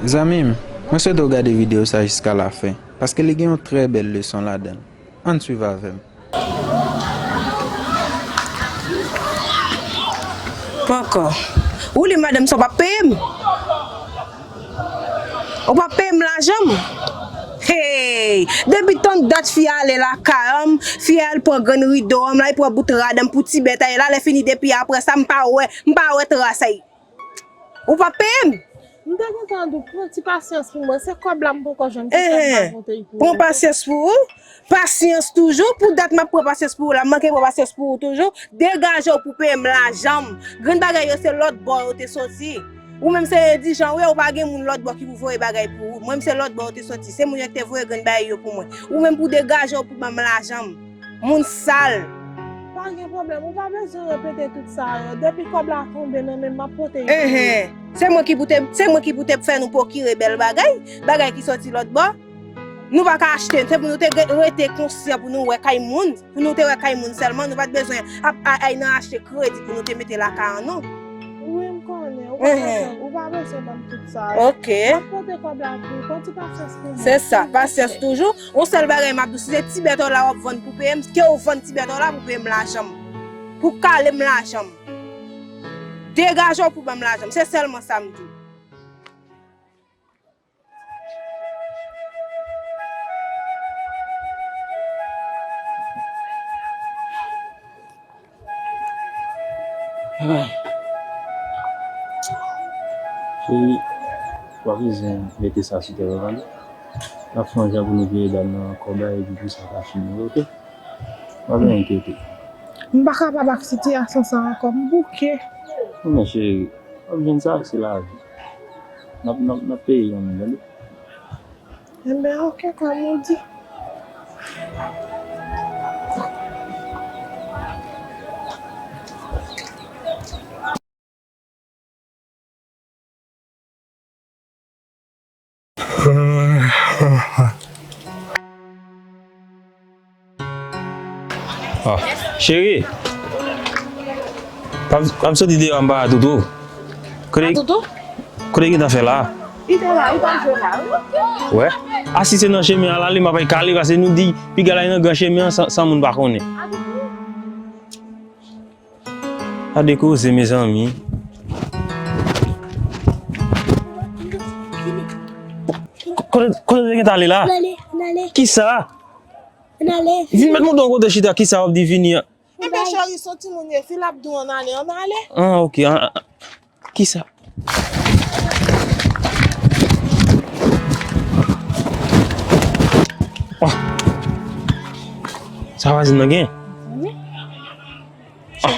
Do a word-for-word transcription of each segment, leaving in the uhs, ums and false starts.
Zanmi m, mwen swete w gade videyo sa jiska lafen, paske li gen yon trè bèl leson ladan l. Ann swiv avè m. Pankò. Ou li madanm sa w p ap peye m? Ou p ap peye m lajan m? Hey! Depi tann dat fi a ale lakay an, fi a al pran grenn rido an, la li pran bout rad an pou ti bèt a ye la, lè fini depi apre sa, m pa wè, m pa wè tras a y. Ou p ap peye m? M te gentan di w, pran ti pasyans pou mwen. Se kòb la m poko jwenn, se sa m pa konte pou ou. Pran pasyans pou ou. Pasyans toujou. Pou dat m ap pran pasyans pou ou la. M manke pran pasyans pou ou toujou. Degaje w pou peye m lajan m. Grenn bagay yo se lòt bò yo te soti. Ou menm se endijan ou ye, ou pa gen moun lòt bò ki pou voye bagay pou ou. Mwen menm se lòt bò yo te soti. Se moun yo ki te voye grenn bagay yo pou mwen. Ou menm pou degaje w pou ban m lajan m. Moun sal. Pa gen pwoblèm, ou pa bezwen repete tout sa yo. Depi kòb la tonbe nan men m, m ap pote yo. Enhen. Se mwen ki pou te, se mwen ki pou te fè nou pwokire bèl bagay, bagay ki soti lòt bò. Nou pa ka achte, se pou nou te ge-, rete konsyan pou nou wè kay moun, pou nou te wè kay moun sèlman, nou pa t bezwen ap a-, ay nan achte kredi pou nou te mete lakay an non. Wi, m konnen, ou pa bezwen, ou pa bezwen ban m tout sa yo. Ok. M ap pote kòb la pou ou, pran ti pasyans pou mwen. Se sa, pasyans toujou. Yon sèl bagay m ap di w, si se ti bèt w la w ap vann pou peye m, ke w vann ti bèt w la pou peye m lajan m. Pou kale m lajan m. Degaje w pou ban m lajan m. Se sèlman sa m di w. Ay. Cheri, w ap bezwen mete sa sou tèt ou tande. N ap fè yon jan pou nou peye dam nan kòb la epi pou sa ka fini, oke? W ap enkyete. M pa kapab ak sitiyasyon sa ankò, m bouke. Non, cheri, w ap jwenn sa, se lavi. N ap, n ap, n ap peye kanmenm, tande? Enben, oke, kòm ou di. Ah, cheri. P ap, p ap soti deyò a, m pa wè Toutou. Kote, Toutou? Kote l gentan fè la? Li te la, li t ap jwe la, wi. Wè. A, si se nan chemen an la, li m ap kale, paske nou di, piga l ay nan gran chemen an san, san moun pa konnen. A, Toutou. Gade koze, mezanmi. Kote, kote w te gentan ale la? N ale, n ale. Kisa? N ale. Vin mèt mwen yon kote chita, kisa w ap di vini an? Enben, cheri, se yon timoun ye, si l ap di w ann ale, ann ale. Ah, ok. Ah, ah, kisa? Ah. Sa vwazin nan gen? Ah.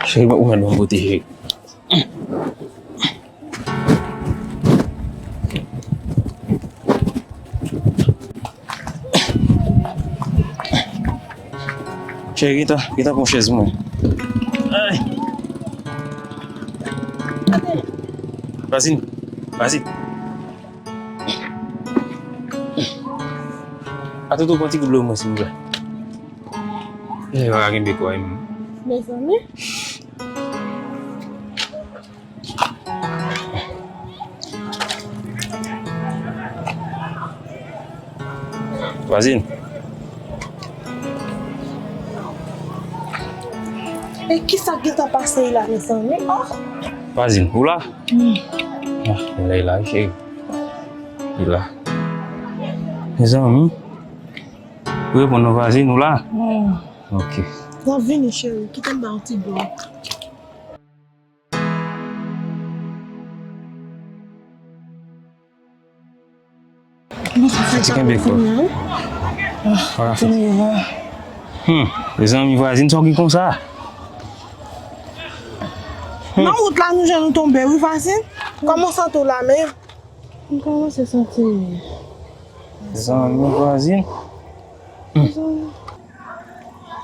Cheri, ou mèt ban m kote, cheri. Cheri, gentan, gentan pran chèz mwen. Ay. Vwazin, vwazin. A, Toutou, pran ti gout dlo mwen, silvouplè. Nèg la pa kenbe kò li menm. Mezanmi. Vwazin. E kisa k gentan pase la, mezanmi? Oh! Vwazin, ou la? Hmm. Ah, li la, cheri. Li la. Mezanmi. Ou reponn non, vwazin, ou la? Hmm. Ok. Bon, vini, cheri. Kite m ba w ti dlo. Sa ti kenbe kò. Pa ka fè. Hmm, mezanmi, vwazin, sa w gen konsa? Hmm. Nan wout la, nou jwenn ou tonbe, wi, vwazin. Kòman w santi w la menm? M kòmanse santi. Mezanmi, vwazin. Hmm.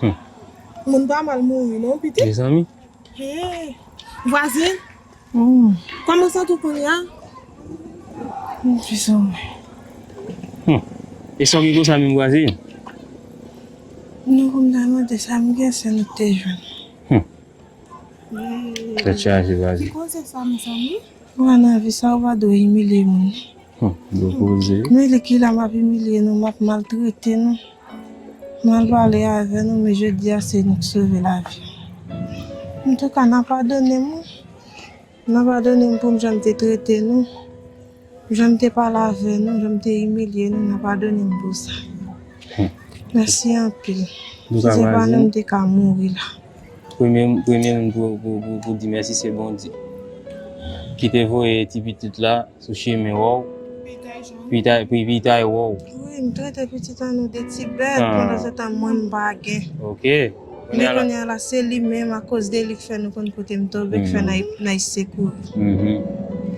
Hmm. Moun pa mal mouri, non, pitit? Mezanmi. Hey, vwazin. Hmm. Kòman w santi w kounye a? M pi santi. Hmm. E sa w gen konsa menm, vwazin? Non, pou m ta mande sa m gen, se nou te jwenn. Hmm. Hey. Tèt chaje, baz. Ki koze sa, mezanmi? Wè, nan vi sa, ou pa dwe imilye moun. Hmm, gwo koze. Men li ki la, m ap imilye nou, m ap maltrete nou. M al pale avè nou, men jodi a, se nou k sove lavi m. Antouka, n a padone m, wi. N a padone m pou m jan m te trete nou, jan m te pale avè nou, jan m te imilye nou, n a padone m pou sa. Mèsi anpil. Si se pa nou, m te ka mouri la. Premye, premye moun pou, pou, pou, pou di mèsi se Bondye. Ki te voye ti pitit la sou chemen wè w. Pou li ta, pou li ta wè w. Wi, m trete pitit an nou de ti bèt, pandan se tan mwen m pa gen. Ok. Men kounye a la, se li menm, akoz de li k fè nou konn kote m tonbe, k fè n ay, n ay sekouri.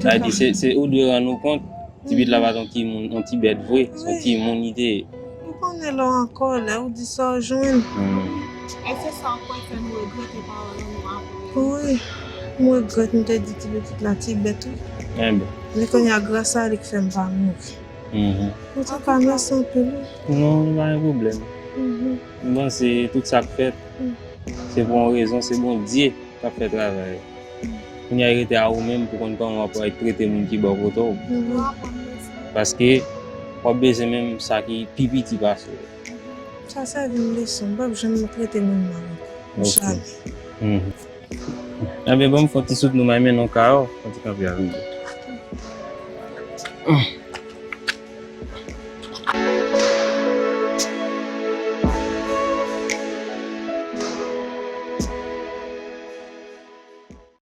Sa vle di, se, se ou dwe rann ou kont, ti pitit la pa t yon ti moun, yon ti bèt vre, se yon ti moun li te ye. Ou konnen lè w an kòlè, ou di sa w jwenn. E se sa w kwè fè nou regrete pawòl an nou apre. Wi, m regrèt m te di ti pitit la ti bèt wi. Enben. Men kounye a gras a li k fè m pa mouri. Mhm. Antouka, mèsi anpil wi. Non, pa gen pwoblèm. Mhm. M panse tout sa k fèt, se pou yon rezon, se Bondye k ap fè travay. Kounye a, rete a ou menm pou konn kòman w ap trete moun ki bò kote w. Mhm. Paske w ap bezwen menm sa ki pi piti pase w. Sa sèvi m leson, m p ap janm trete moun mal ankò. Ok. Jamè. Mhm. Enben, ban m fè yon ti sout nou, m al mennen w kay ou, yon ti kanpe avèk ou.